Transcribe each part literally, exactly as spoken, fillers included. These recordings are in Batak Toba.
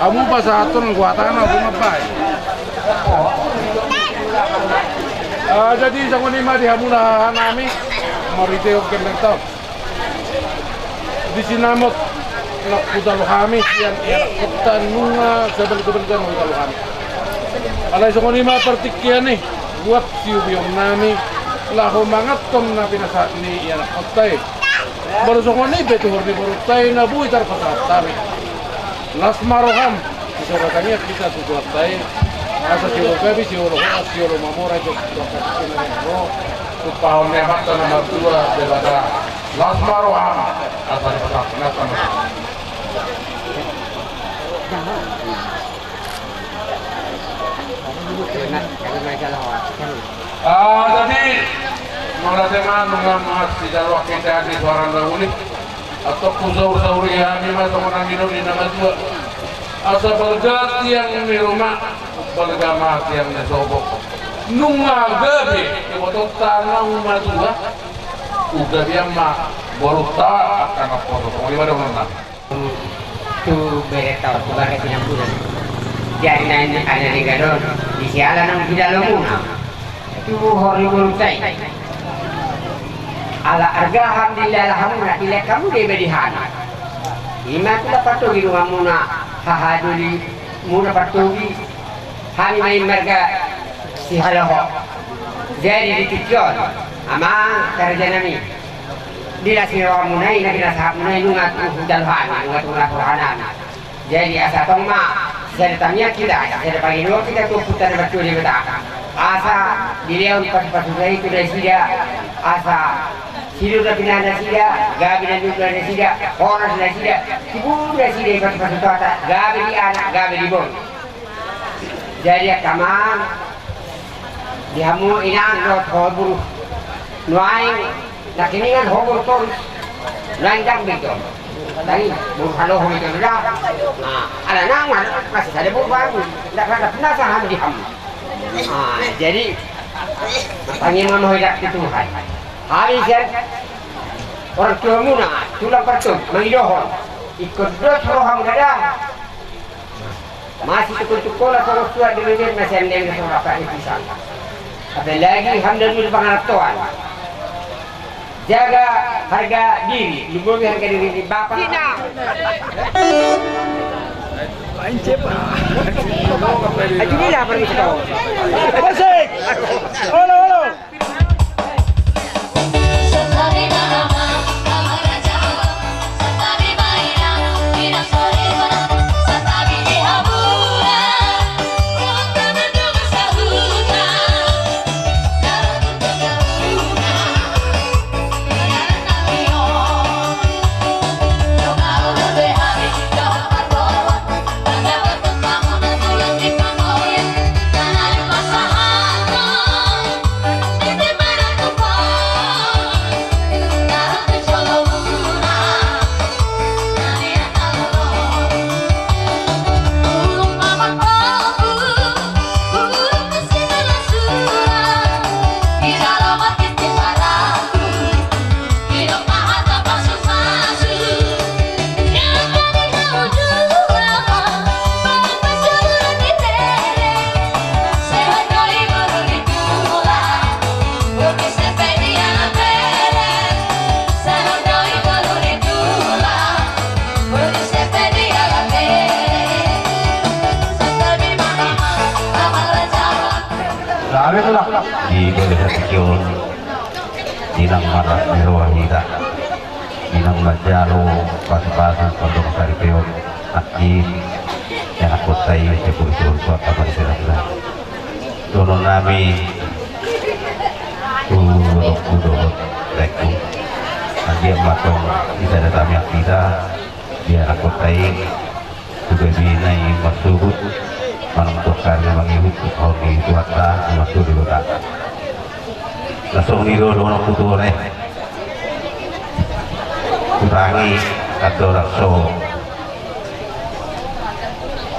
Hamu pasahathon goatana, hamu mambahen. Ah, jadi songon i ma di hamuna hahanami, marhite on gendeng taon. Di sinamot na hujalo hami sian ianakhonta nunga sabalga-balga na hujalo hami. Alai songon i ma partingkian i, buat siubeonnami laho manganhon na pinasahat ni ianakhonta i. Molo songon i pe tuhor ni borunta i na boi tarpasahat hami. Las ma roham, disorat tangiang hita tu Tuhanta i, asa siolo gabe, siolo horas, siolo mamora, siolo ro. Tumpahon ni Amanta na martua Debata. Las ma roham, asa dipasahat na sama. Ah, jadi, mauliate ma nunga masijalo hita di suara na uli. Antong husaur-sauri hami ma songon na nidok ni na matua. Asa balga tiang ni ruma, balga ma tiang ni sopo. Nunga gabe ibotonta naung matua, gabean ma borunta angka na poso. Songon i ma dohononna. Tu berenta on, tu marga Tinambunan. Jadi na, na, na, na, di siala naung hujalo muna. Tu horri borunta i. Ala arga ham dilala hamuna, dilehon hamu do iba di hami. Ima tu la partogi donganmuna, haha doli muna partogi. Hami ma i marga Sihaloho. Jadi di tingki on, amang, karejanami. Di las ni rohamuna i, na pinasahatmuna i nunga tu hujalo hami, nunga tu las rohanami. Jadi asa tong ma, sada tangiang hita, sada pangidoan hita tu Ompunta na martua Debata. Asa dilehon pasu-pasuna i tu nasida, asa sidung na pinahan nasida, gabe na niula nasida, horas nasida, tibu nasida i pasu-pasu Tuhanta, gabe di anak, gabe di boru. Jadi angka amang, di hamu inang dohot hohom boru. Nuaeng nangkiningan hohom boru torus. Nuaeng ndang be i tong. Ndang i, boru Haloho i tong da. Nah, ala nang ma, masih sada boru baru. Ndang, ndang pernah saham di hamu. Nah, jadi, martangiang ma ho hita tu Tuhan. Hami sian orang tuamuna, tulang partung, mangidohon. Ingkon dos rohamuna da. Masih tukul-tukul atau suat di bibir, masih andeng ke suara apa itu sang. Apalagi hamdan dulu panganak tuan. Jaga harga diri, lumobi harga diri di bapak. Sina. Pancep. Ajudilah pergi kau. Asik. Olo, olo. Di bagasan tingki on, di na marlas ni roha hita, di na manjalo pasu-pasu, pandok saripeon, nangkin, ianakhonta i, sian boru-boru Tuhanta ma di serasna. Dohononnami tu donganku dohot laengku. Anggiat ma tong di sada tangiang hita, di ianakhonta i, tu gabe na i marsogot, manang tu angka na mangihut, on di Tuhanta, na martua Debata. Langsung ni do dohononku tu on, eh. Hutangi, andorang so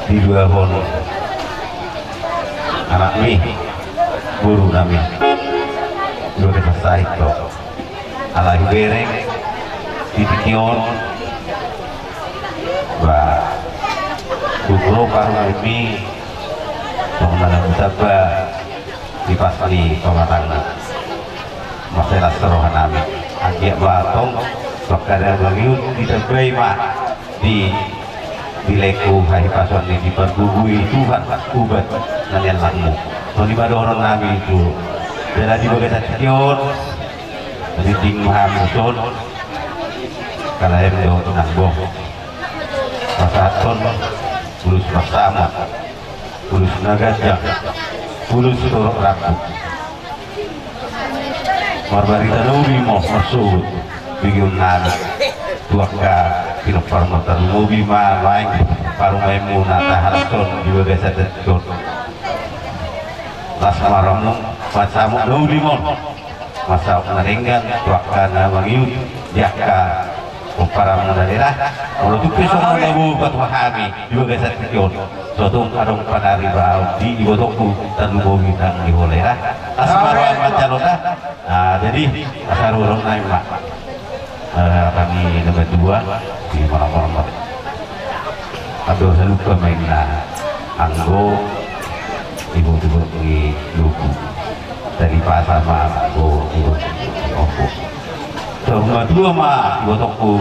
diluahon anakmi, borunami. Dua kesasait do. Alai hubereng di tingki on, Ba, tu ro parumaenmi, tong na lam tamba di pas ni pamatangna. Mansai las roha nami. Anggiat ba tong, tu angka na mangihut ditambai ma di, di laengku hahipason ni diparbubui Tuhan ubat na nian langmu. Songon i ma dohonon nami tu, jala di bagasan tingki on, rinding ma hamu son, kalaem dohot nang boh. Pasahathon ulos marsamot, ulos na ganjang, ulos torop rambu. Marbarita na uli ma marsogot, begeonnami tu angka pinomparmu, tarlumobi ma nuaeng parumaenmu na tahalashon di bagasan tingki on. Las ma rohamu, marsamot na uli ma on. Marsamot na denggan tu angka na mangihut di angka pomparanmuna da. Molo tung pe songon na boi hupaboa hami di bagasan tingki on, so tung adong panaribaon di ibotongku, tarlumobi nang di ho da. Las ma roha manjalo da. Ah, jadi asa ruang nai ma. Eh, hami na matua di manonomon. Ado salupa ma inna anggo ibu-ibu ni luku. Dari pasa ma anggo ibu-ibu ni ompu. Saur matua ma ibotongku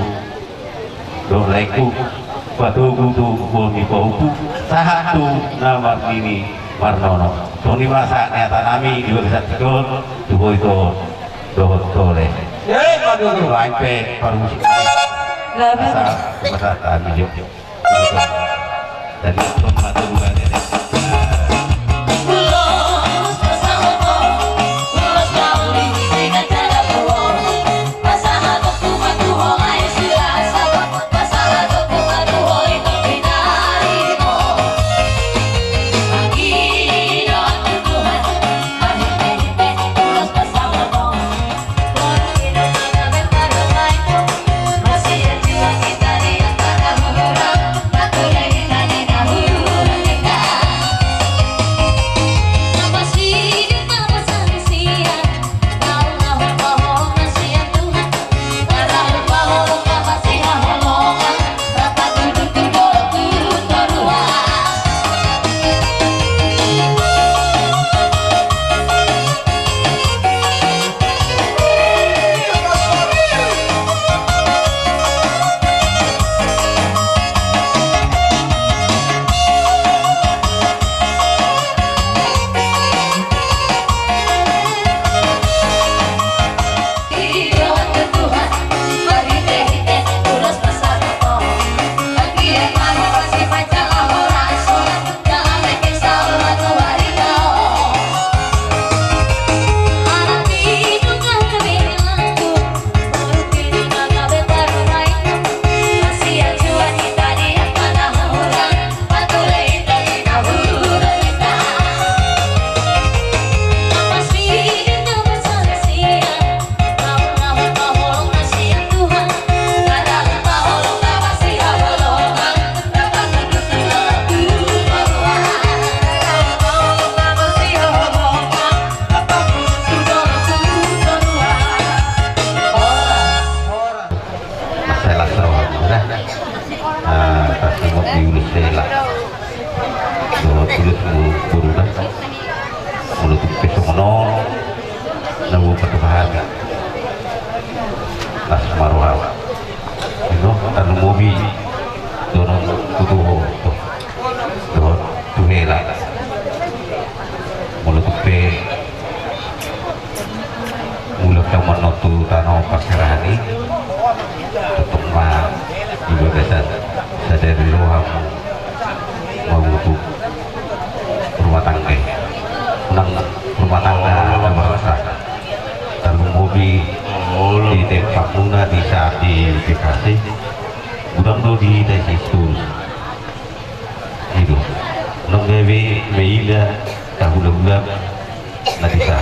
dohot laengku, patogu tu boan ni pahompu, sahat tu na marnini marnono. Songon i ma sahat ni hata nami di bagasan tingki on, tu ho ito dohot tole. Eh, aduh, aduh. Lain pe parmusik. Lain pe. Asa, asa kami jo. Tadi pun mata buka dede. Mansai las roha, da. Ah, tarlumobi di ulos hela dohot ulos boru, da. Molo tung pe songon on na boi hupaboa hami, las ma roha. Ino, tarlumobi dohonon tu ho dohot tu hela. Molo tung pe mulak hamu annon tu tano parserahan i, tongtong ma di bagasan sadari rohamu mamutu rumah tangga i. Nang rumah tangga na marasa tarlumobi di tempatmuna di saat di Bekasi. Godang do di hita Sitorus. I do. Nunga be maila tahulahula na disa.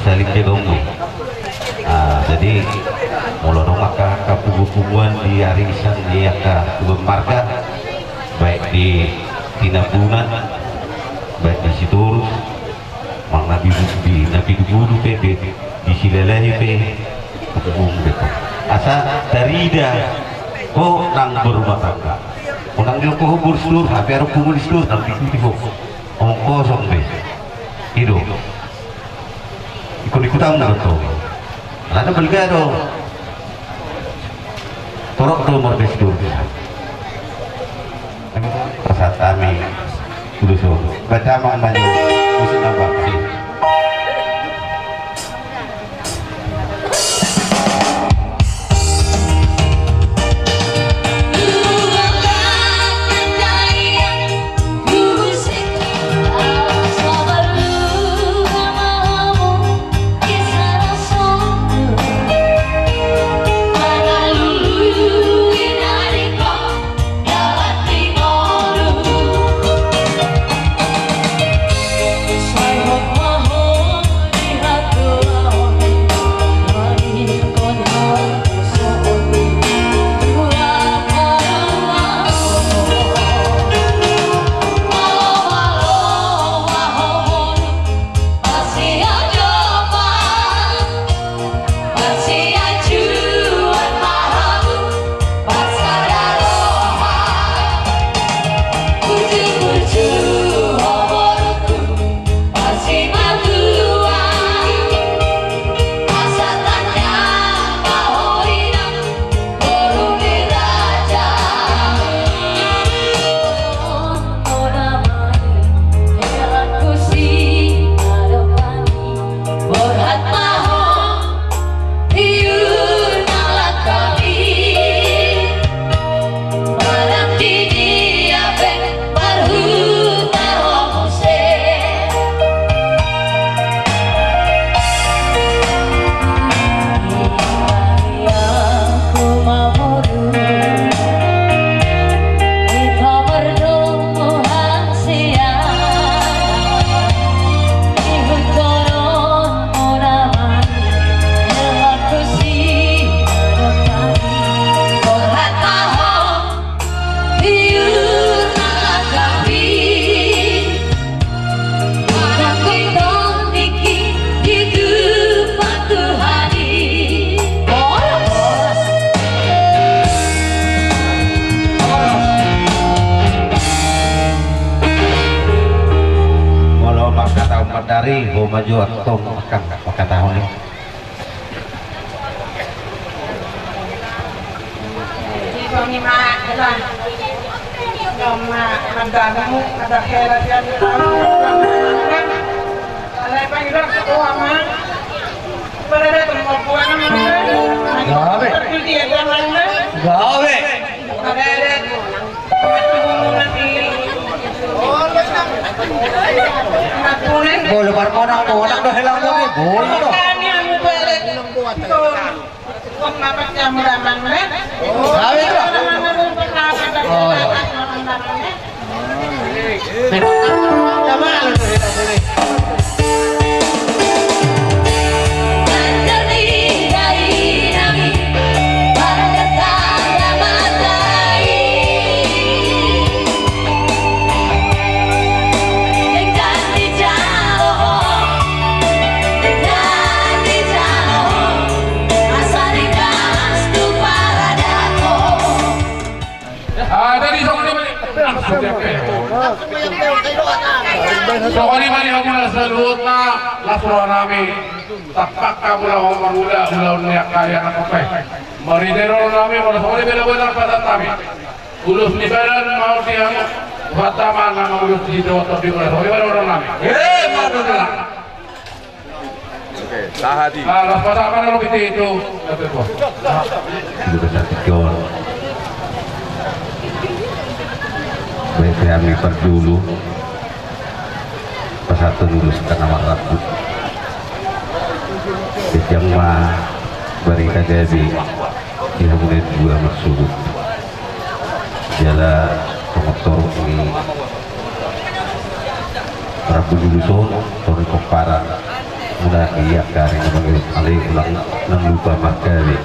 Saling jaga umur. Ah, jadi molo adong angka, angka punguan-punguan di arisan ni angka keluarga, baik di Tinambunan, baik di Sitorus, manang na di, di, na di Bulu pe, di, di Silalahi pe, umum be. Asa tarida Ho nang berumah tangga. Ho nang nidok ho boru si Dur, hape adong punguan ni si Dur, nang diikuti ho. Omong kosong be. I do. Ikut-ikut hamu do tong. Alana balga do. Torop do marbes do. Pasahat hami ulos on. Baca ma manjo musik na bakti. Molo mangkatahon mandari, ho ma jo antong angka mangkatahon i. Songon i ma, ela. Songon i ma, mandamu, ada hela sian. Alai pangido ketua ma. Pada datang mau buang ma. Gabe. Pergi dia jalan ma. Gabe. Pada datang. Bolo parmonang, monang do helangmu ni, bolo do. Gabe do. Oh, iya. Ah, jadi songon i ma. Songon i ma di hamuna saluhutna, las roha nami. Tampakna mula ho marula, ulaon ni angka anak on pe. Marhite roha nami, molo songon i bela-bela pasahat nami. Ulos ni badan ma on di hamu. Huhata ma na mangulus di jawa tondi mula songon i bela roha nami. Eh, mardodola. Oke, tahan i. Ah, las pasahat ma na lobi itu. Sudah satu jol. Baik, kami parjolo. Pasahathon ulos tangkas marrambu. Ganjang ma barita gabe di hamuna dua marsogot. Jala songon torop ni rambu ni ulos on, torop ni pomparan muna di angka ari na mangihut, alai unang, unang lupa margabe.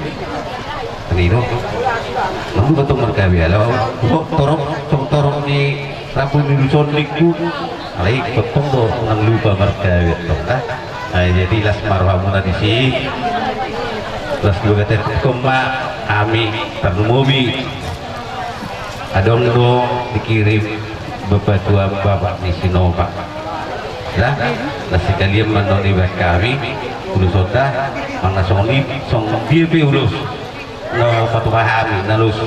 Ninna do, unang lupa tong margabe, alai torop, songon torop ni rambu ni ulos on ningku. Alai tongtong do unang lupa margabe tong, ah. Ai jadi las ma rohamuna disi. Las dua gabe tong ma. Hami tarlumobi adong do dikirim bapatuam bapak ni si Nova. Lah, na sekalian ma annon dibaen hami ulos on da, manang songon i, songon dia pe ulos na patumpa hami, na ulos,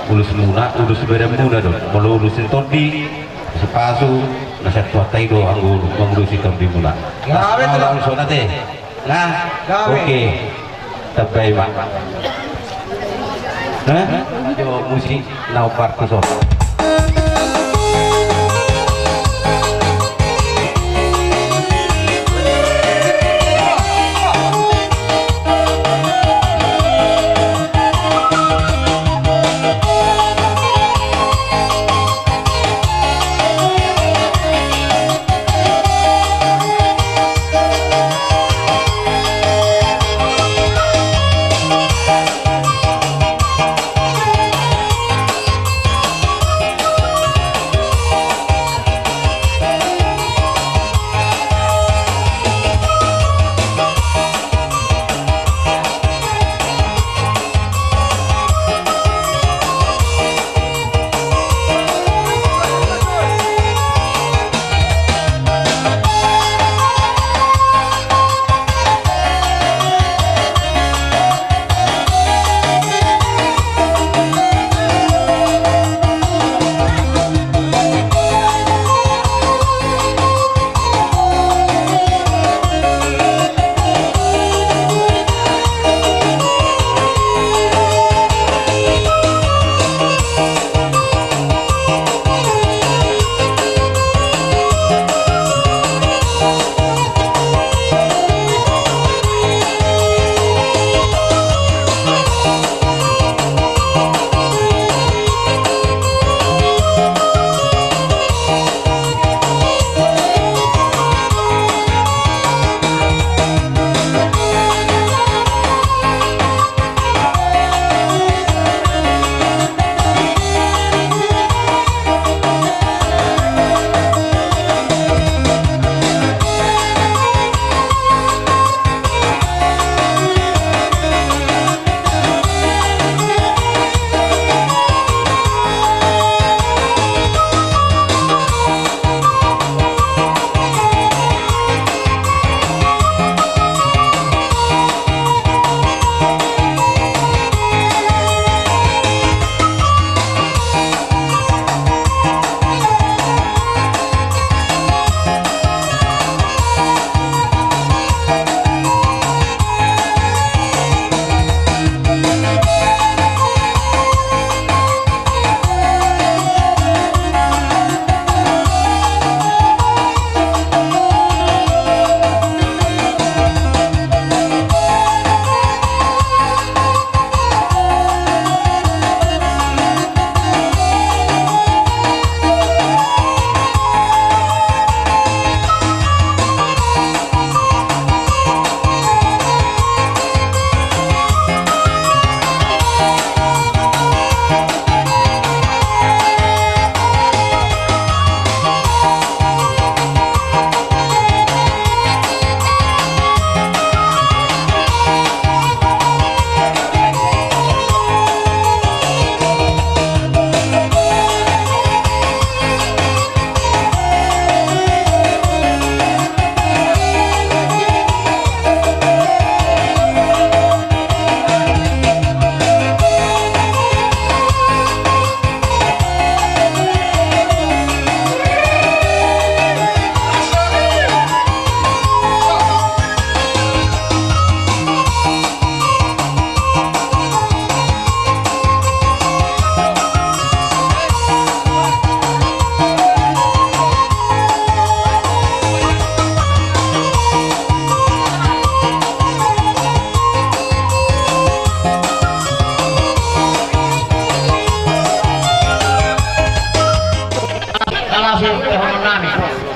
ulos muna, ulos badan muna do. Molo ulos ni tondi, pasu-pasu, na sai tu hata i do anggo mangulosi tondi muna. Gabe. Las ma tu ulos on ate. Nah, gabe. Oke. Tambai ma. Hah? Jo musik na umbar tu son.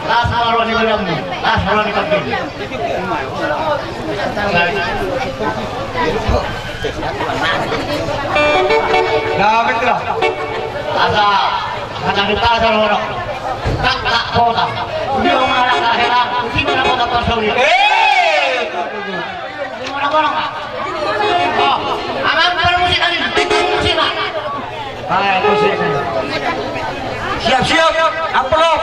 Las ma roha ni badanmu, las ma roha ni tondi. Nah, betul. Asa, asa kita asa orang. Tak, tak, kota. Dia mengarah ke akhirat, di mana kota Pasauli? Eh! Di mana kota, Pak? Oh, abang permusik Siap, siap, amplop.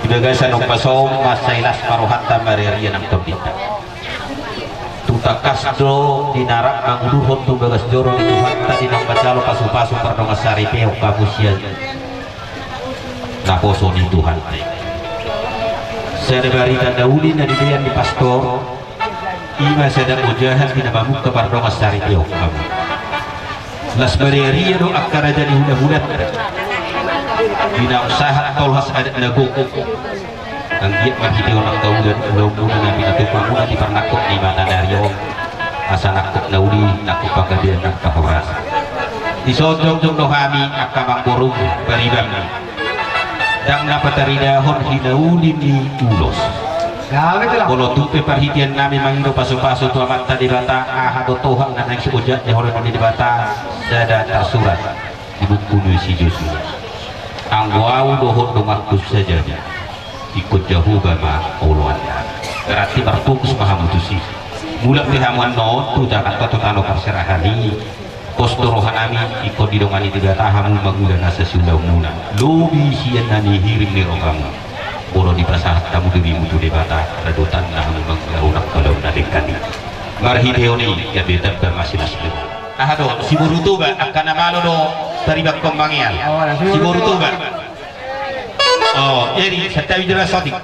Di bagasan ombas on ma sai las ma rohanta mariaria nang tondinta. Tung tangkas do di na rap mangudurhon tu bagas joro ni Tuhanta di na manjalo pasupasu pardongan saripeon hamu sian naposo ni Tuhanta i. Sada barita na uli na dilean ni pastor, i ma sada ojahan di na mamungka pardongan saripeon hamu. Las mariaria do angka raja ni hulahulanta di naung sahat tolhas adat na gok. Anggiat marhite on angka ulaonmuna na pinatupa muna di parnangkok ni mata ni ari on, asa nangkok na uli, nangkok panggabean nang pahorasan. Dison jongjong do hami angka amangboru paribanmi. Ndang na pataridahon hinauli ni ulos. Molo tung pe parhitean nami mangido pasupasu tu Amanta Debata, aha do tohang na naeng siojak ni holong ni Debata, sada tarsurat di buku ni si Josua. Anggo ahu dohot donganku sajaga, ingkon Jahowa ma oloanna. Berarti marfokus ma hamu tusi. Mulak pe hamu annon tu Jakarta tu tano parserahan i. Pos do rohanami, ingkon didongani Debata hamu mangula nasa siulaonmuna. Lobi sian na nihirim ni rohamu. Molo dipasahat hamu dobimu tu Debata, radotanna hamu mangulahon angka ulaon na denggan i. Marhitehon i gabe tamba ma silas ni roha. Aha do, si boru Toba, angka na malo do taribanghon mangean. Si boru Toba. O, jadi santabi jala sotik.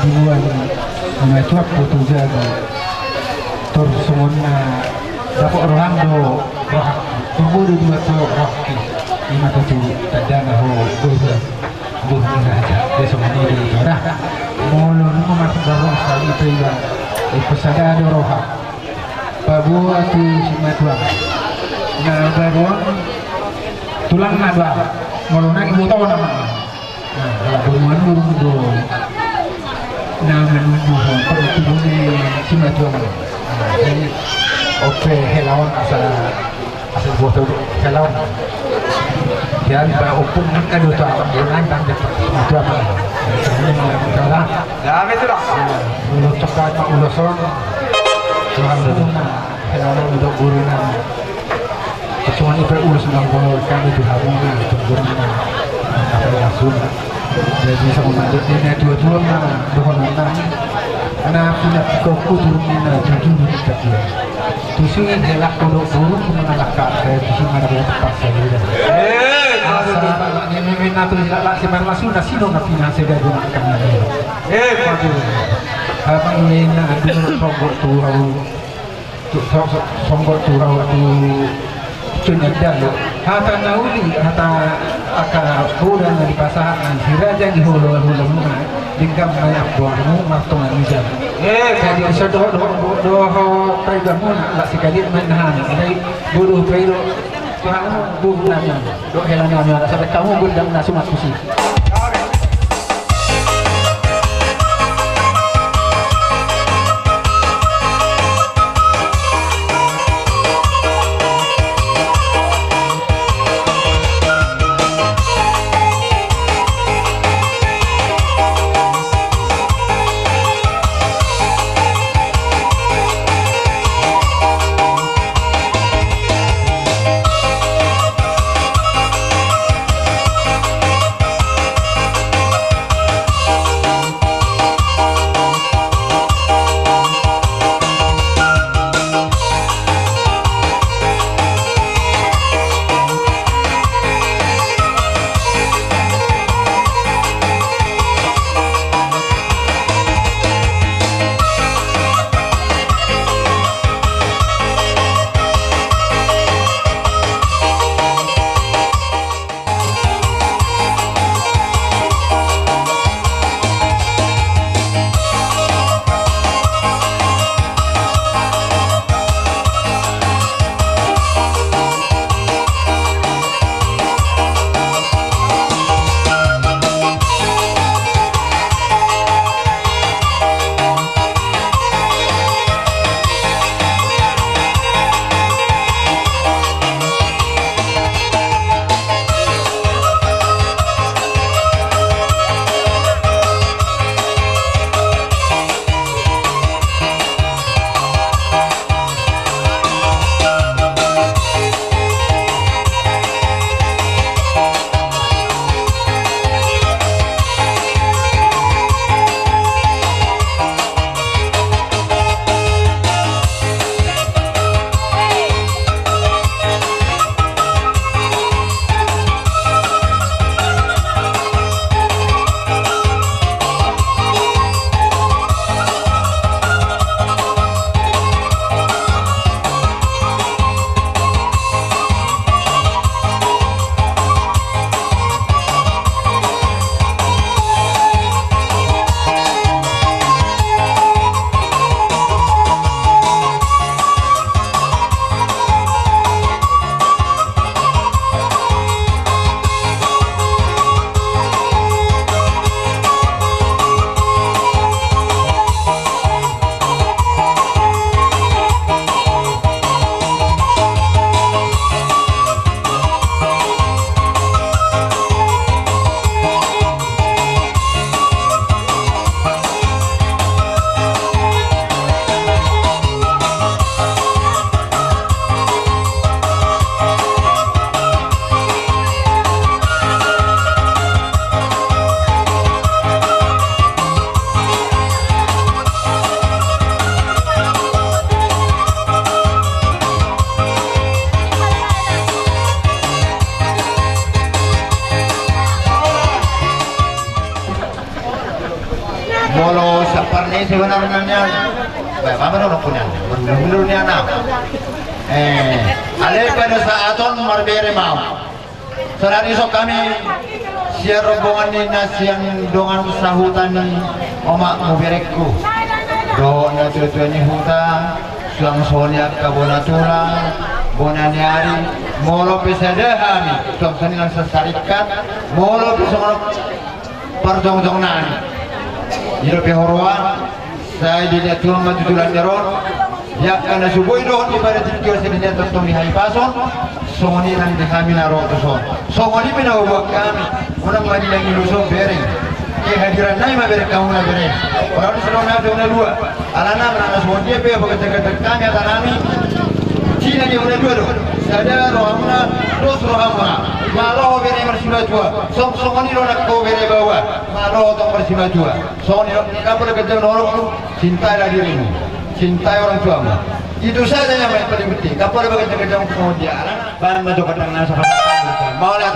Tubuan, ima tuak putu jago. Tor songon na dapot roham do rohak. Turbo do dua tuak rohak. Ima tutu tadana ho bohia. Bohia aja. Dia songon ini do dah. Molo nunga masuk dalam sekali itu iba. Ipasada do rohak. Paboa tu simatuam. Na baru on tulang na ba. Molo nang ibu tahu nama. Nah, kalau bonuan urung do. Nah, menunggu sampai itu ni simatuam. Nah, jadi oke helawan asal asal buat tahu helawan. Jadi ba opung ni kado tahu bonuan dan simatuam. Nah, ini malah salah. Ya, betul lah. Nah, ulos coklat, ulos on. Tuhan tu. Nah, helawan untuk guru nah. Cuman ipe ulos nang bohor kami tu hamuna, tu guruna. Apa ya, sun. Jadi sama mandek ni na tuatua na dohonon na. Na pina piko kudur ni na tujuh ni takia. Tusi helak kodok buruk mengalahkan saya tusi mana boleh terpaksa juga. Eh, asa anak ni memang na tu helak lak sebar masuk na sino na pina sega guna kami. Eh, padu. Apa ni na adu sogok tu au. Tu so- so- songgol tu rawa tu cunyak dalo. Hata na uli, hata angka boda na dipasahat ni si raja ni hula-hula muna. Denggan mayak buahmu martongan ni jam. Eh, jadi so doho doho doho pai gamuna lak sikali main hana. Jadi bodo pai do. Tuhan bodo nami. Do hela nami ala sampai kamu gundam na sumat kusi. Olo, saparna i sebenarna nian. Baik, apa dong punya? Bener-bener nian, ah. Eh, ale pada saat on marbere mau. Saudari, so hami sian rombongan ni na sian dongan sahuta ni omakmu, berengku, dohot na tua-tua ni huta, suang songon i angka bona tulang, bona ni ari, molo pe sada hami, suang songon i nang sasaringkat, molo pe songon parjongjong nami. Didok pe huroha, sai dilehon Tuhan ma tutu lanjar on. Di angka na so boi dohot di pada tingki on, sai dilehon tongtong di hahipason. Songon i nang di hami na ro tuson. Songon i pe na huboan hami. Unang ma dilehon iluson, bereng. Kehadiran nami ma bereng hamu na bereng. Ora on sedang na dua. Alana manang na songon dia pe bagas-bagas hami hata nami. Cina dia na dua do. Sada rohamuna, dos rohamuna. Malo bere marsimatua. Song songon i do nang ho bere baoa. Malo tong marsimatua. Songon i do, ndang pola ganjang norok, cintai dirimu, cintai orang tuamu. Itu saja yang paling penting. Ndang pola ganjang-ganjang songon dia. Alana, barang na jokot dengan sama. Mau lihat.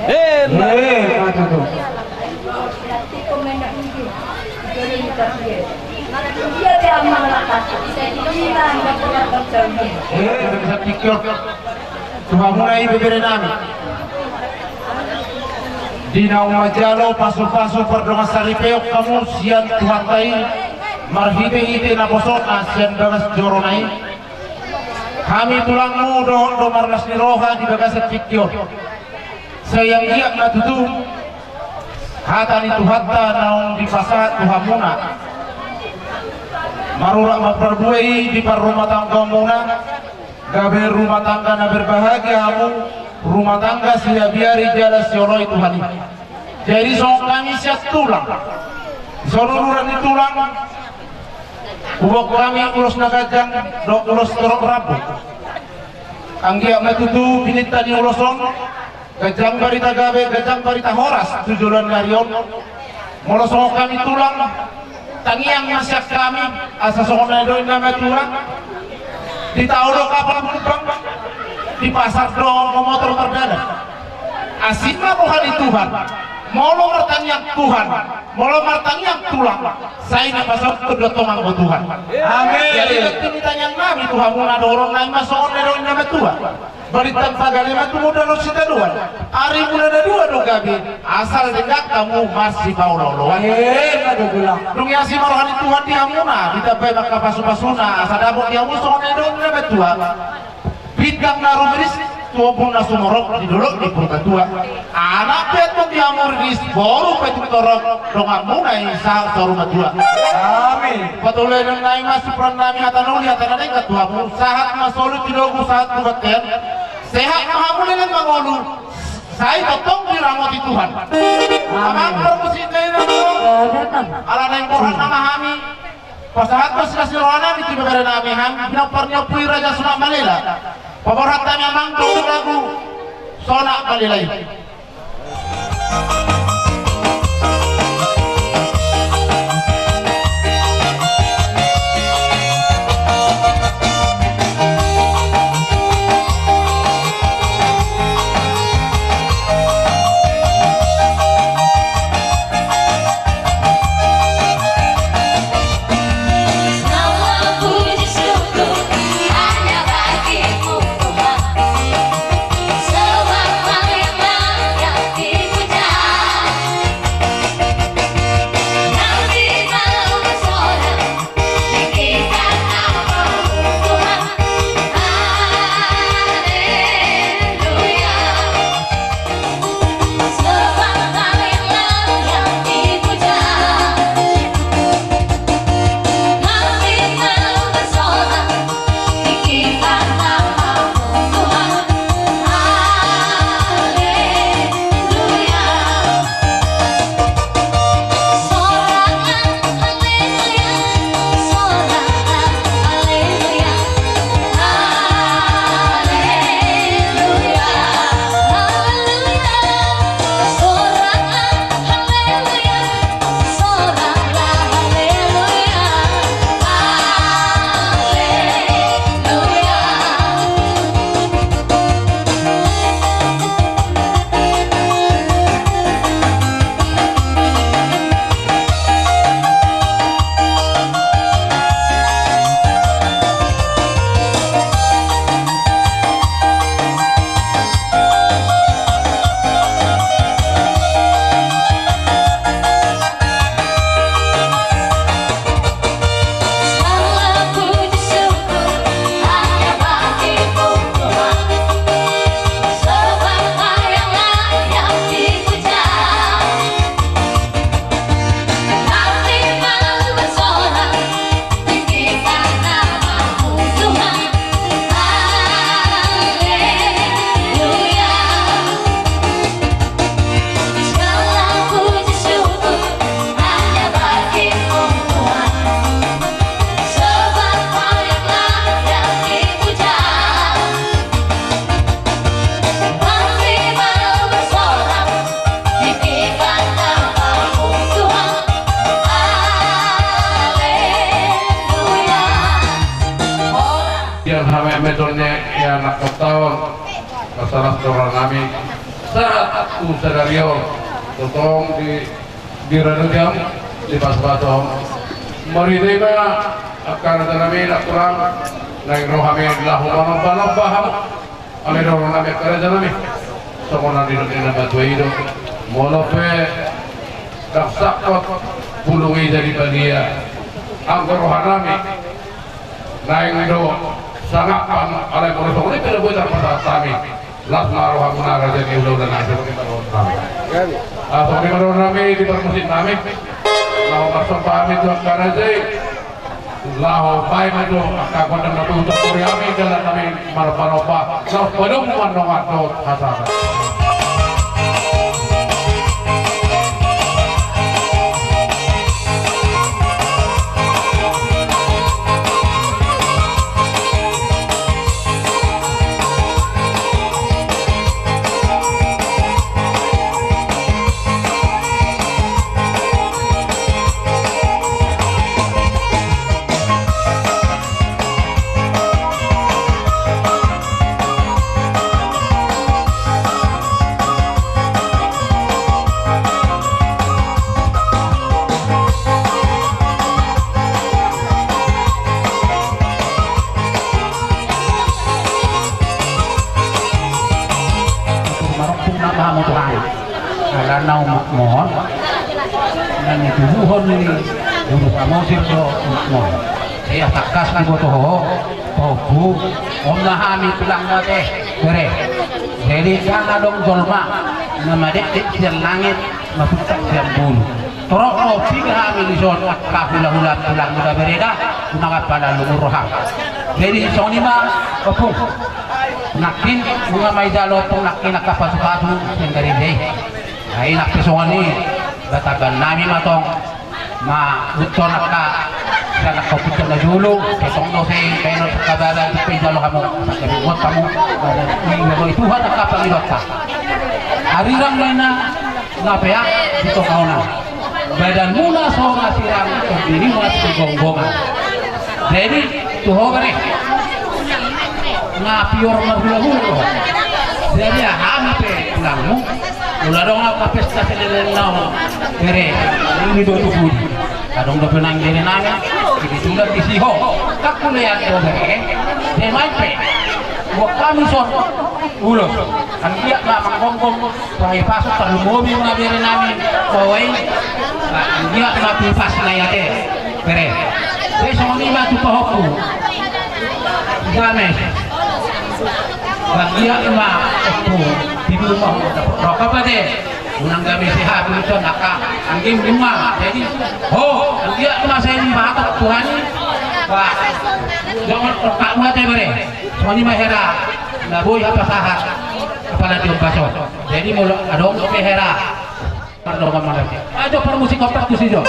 Eh, eh, betul, betul. Eh, bisa pikir. Tu hamuna i, beberenami. Di naung manjalo pasupasu pardongansaripeon hamu sian Tuhanta i, marhitehite naposona sian bagas jorona i, hami tulangmu dohot do marlas ni roha di bagasan tingki on. Sai anggiat ma tutu hata ni Tuhanta naung dipasahat tu hamuna. Marurat marbue i di parrumatanggaonmuna. Gabe rumah tangga na berbahagia hamu, rumah tangga siabiari jala sioloi Tuhan i. Jadi songon hami sian tulang, songon ururan ni tulang, huboan hami ulos na ganjang dohot ulos torop rambu. Anggiat ma tutu pininta ni ulos on, ganjang barita gabe, ganjang barita horas tu joloan ni ari on. Molo songon hami tulang, tangiang ma sian hami, asa songon na nidok ni na matua: Di tao do kapal mumbang, di pasar do motor mardalan. Asi ma roha ni Tuhan. Molo martangiang Tuhan, molo martangiang tulang, sai na pasaut do tongon Tuhan. Amin. Jadi, tingki tangiang nami tu hamuna, dohonon nami ma songon na nidok ni na matua: Balintang pagale ma tumundalhon sitadoan. Arimuna na dua do gabe, asal denggan hamu marsipaolooloan. Eh, na do tulang. Dung i asi ma roha ni Tuhan di hamuna, ditambai ma angka pasupasuna, asa dapot di hamu songon na nidok ni na matua: Bintang na rumiris tu ombun na sumorop di dolok ni Purbatua. Anak pe antong di hamu riris, boru pe tung torop, donganmuna i sahat saur matua. Amin. Patuluhon nami ma siuduran nami hata na uli, hata na denggan tu hamu: Sahat ma solu Tilogu, sahat tu bontean. Sehat ma hamu leleng mangolu, sai tongtong diramoti Tuhan. Amin. Amang parmusik na i na, ala naeng borhat nama hami. Pasahat ma silas ni roha nami tu ibebere nami, hami pinompar ni Ompu i Raja Sonak Malela. Paborhat hami amang tu lagu Sonak Malela i. Anak tontaon, masalah roha nami sahat tu sadari on, tongtong di, di radojam, di paspasom. Marhite i ma angka raja nami na hurang, naeng ro hami laho manomba-nomba hamu. Alai dohonon nami angka raja nami, songon na nidok ni na matua i do, molo pe ndang sangkot bulung i jadi badia, anggo roha nami naeng do sangap hamu, alai molo songon i pe na boi tarpasahat hami. Las ma rohamuna raja ni hulahula nami, songon i ma dohonon nami. Ah, songon i ma dohonon nami di parmusik nami. Laho marsomba hami tu angka raja i. Laho baen ma jo angka gondang na tutu, tori hami dalan nami manomba-nomba. Laos padomu ma dongan dohot hasahatan. Marokku na maha moto hami. Ala na umak mohon na nitubuhon ni Guru Samosir do umak mohon. Ia tangkas diboto ho, pahompu, on ma hami tulang na ate, bere. Jadi ndang adong jolma na madekdek sian langit, mapuntak sian bulu. Torop do piga hami dison angka hulahula tulang muda bereda, tu mangan pala lungun roham. Jadi songon i ma, ompung. Nangkin nunga ma ijalo ompung nangkin angka pasupasu sian gareja i. Ai nangkin songon i, batamban nami ma tong. Ma, untong angka, sian angka ompung na jolo, ketong do sai baenon angka baba, pe ijalo hamu, asa gabe buat hamu, badan i, baba i Tuhan angka pangidoanta. Arirang ma i na, na peak di tonga on. Badanmuna so na sirang, tondimuna sigonggongan. Jadi, tu ho bere. Nga pior marhulahula do ho. Jadi, hami pe tulangmu. Molo adong angka pesta saleleng na on, bere, i do tu pudi. Adong dope nang bere nami, di tulan di si ho. Ndang hulean do bere, de main pe. Buat hami son ulos. Anggiat ma manggonggong, pasu-pasu tarlumobi ma bere nami, bawai. Anggiat ma tu pas na i ate, bere. Jadi songon i ma tu pahompu. James. Anggiat ma, ompung, di rumah, rokok apa de? Unang gabe sehat, unang naka, anggiat ma. Jadi, ho, anggiat ma sai batok Tuhan i. Ba, jangan rokok apa de, bere. Songon i ma hera, na boi hapasahat, apala di ombas on. Jadi, molo adong pe hera. Pardongan manang. Ajo parmusik kompak tu si jo.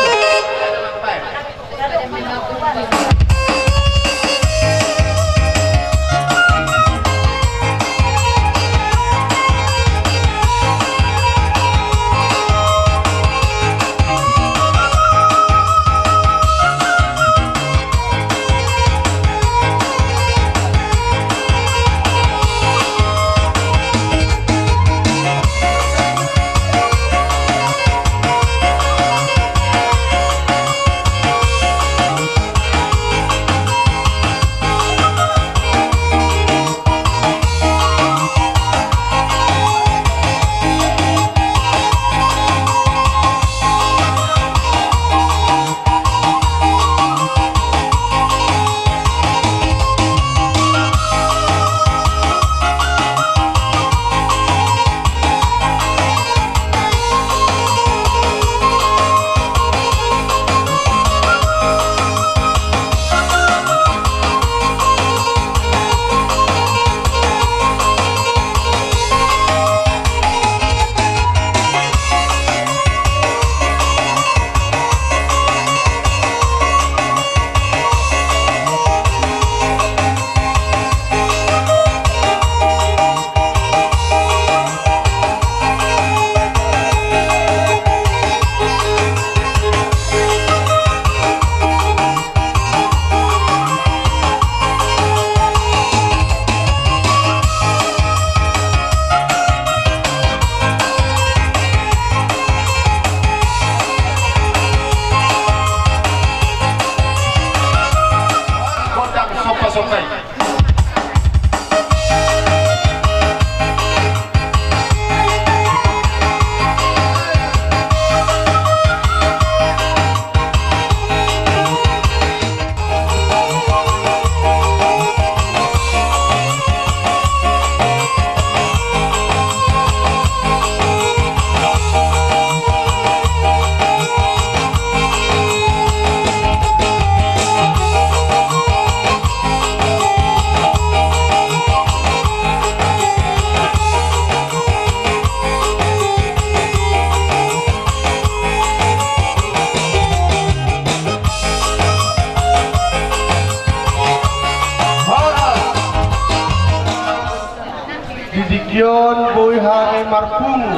marpungu,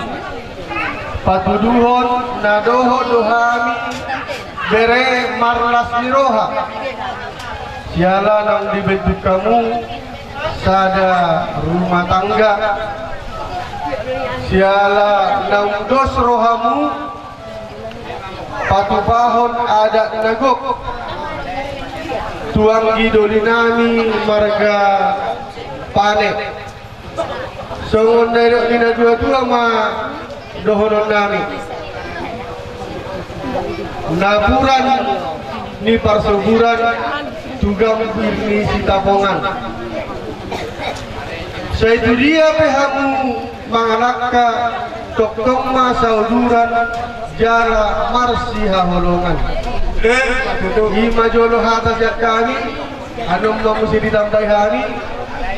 patuduhon na dohot do hami bere marlas ni roha. Siala naung dibentuk hamu sada rumah tangga, siala naung dos rohamu patupahon adat na gok tu anggi doli nami marga Pane. Songon na nidok ni na tua-tua ma dohonon nami. Napuran ni parsoburan tu gambir ni sitapongan. Sai tu dia pe hamu mangalangka, tongtong ma sauduran jala marsihaholongan. Eh, ima jolo hata sian hami. Adong ma muse ditambai hami.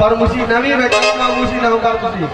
Parmusik nami, baik ma musik na parmusik.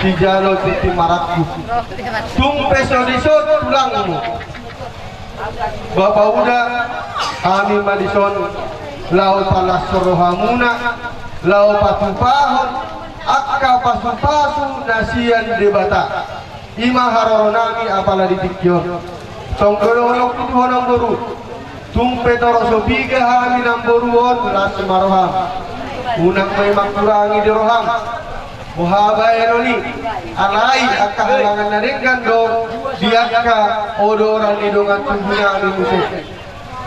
Dijalo tintin marangkup. Tung pe so dison tulangmu, bapa uda, hami ma dison laho palashon rohamuna, laho patupahon angka pasupasu na sian Debata. I ma haroronami apala di tingki on. Songon dohononku tu ho namboru, tung pe torop so piga hami namboru on, las ma roham. Unang ma i mangkurangi di roham. Boha baenon i, alai angka halangan na denggan do di angka odoran ni dongan tubunami muse.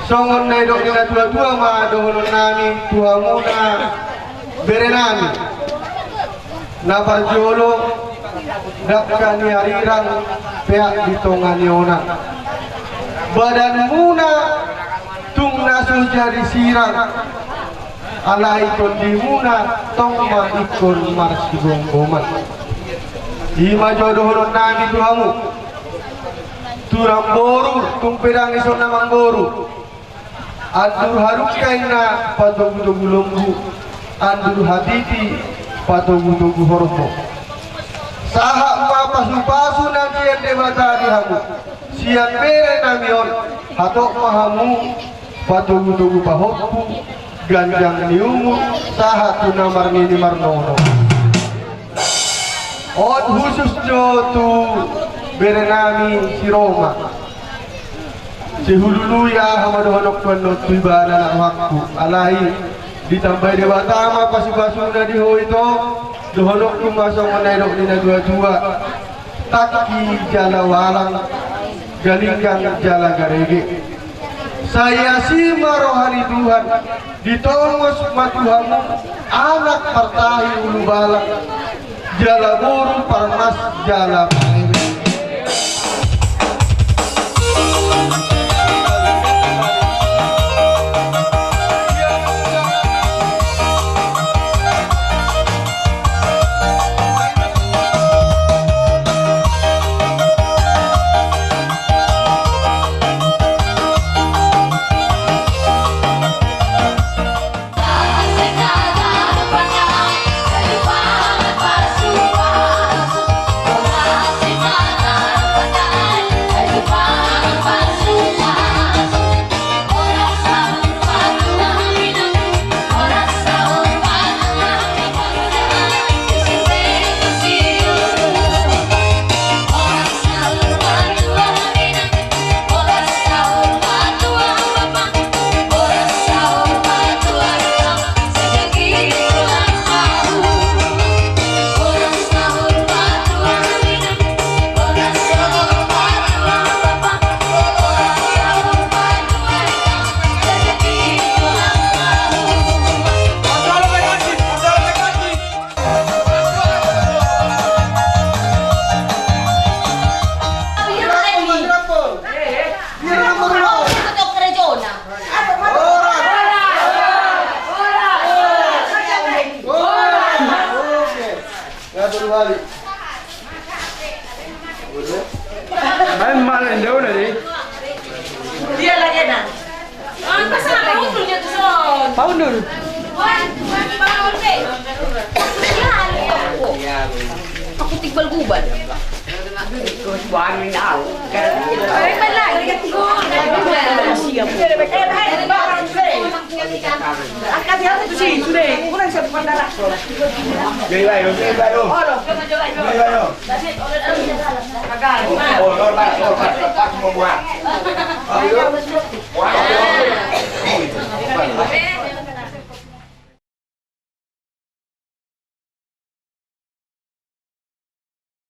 Songon na nidok ni natuatua ma dohononnami tu hamuna berenami. Na parjolo, dangka ni arirang peak di tonga ni onan. Badanmuna tung na so jadi sirang, alai tondimuna tong ma ingkon marsigomgoman. I ma jo dohononnami tu hamu. Tu namboru, tung pe dang dison na mamboru. Andur hadungka inna patogutogu lombu, andur hatiti patogutogu horbo. Sahat ma pasupasu na sian Debata di hamu, sian berenami on, hatop ma hamu patogutogu pahompu, ganjang ni umur, sahat tu na marnini marnono. On husus do tu berenami si Roma. Sihulului aha ma dohononku annon tu ibana na rohangku. Alai ditambai Debata ma pasupasuna di ho ito. Dohononku ma songon na nidok ni natuatua. Tangki jala walang, galinggang jala garege. Sai asi ma roha ni Tuhan. Ditongos ma tu hamu anak partahi ulubalang, jala boru parmas jala paewe. Main malah jauh nanti. Dia lagi enak. Paundul. Aku tigbal gubal.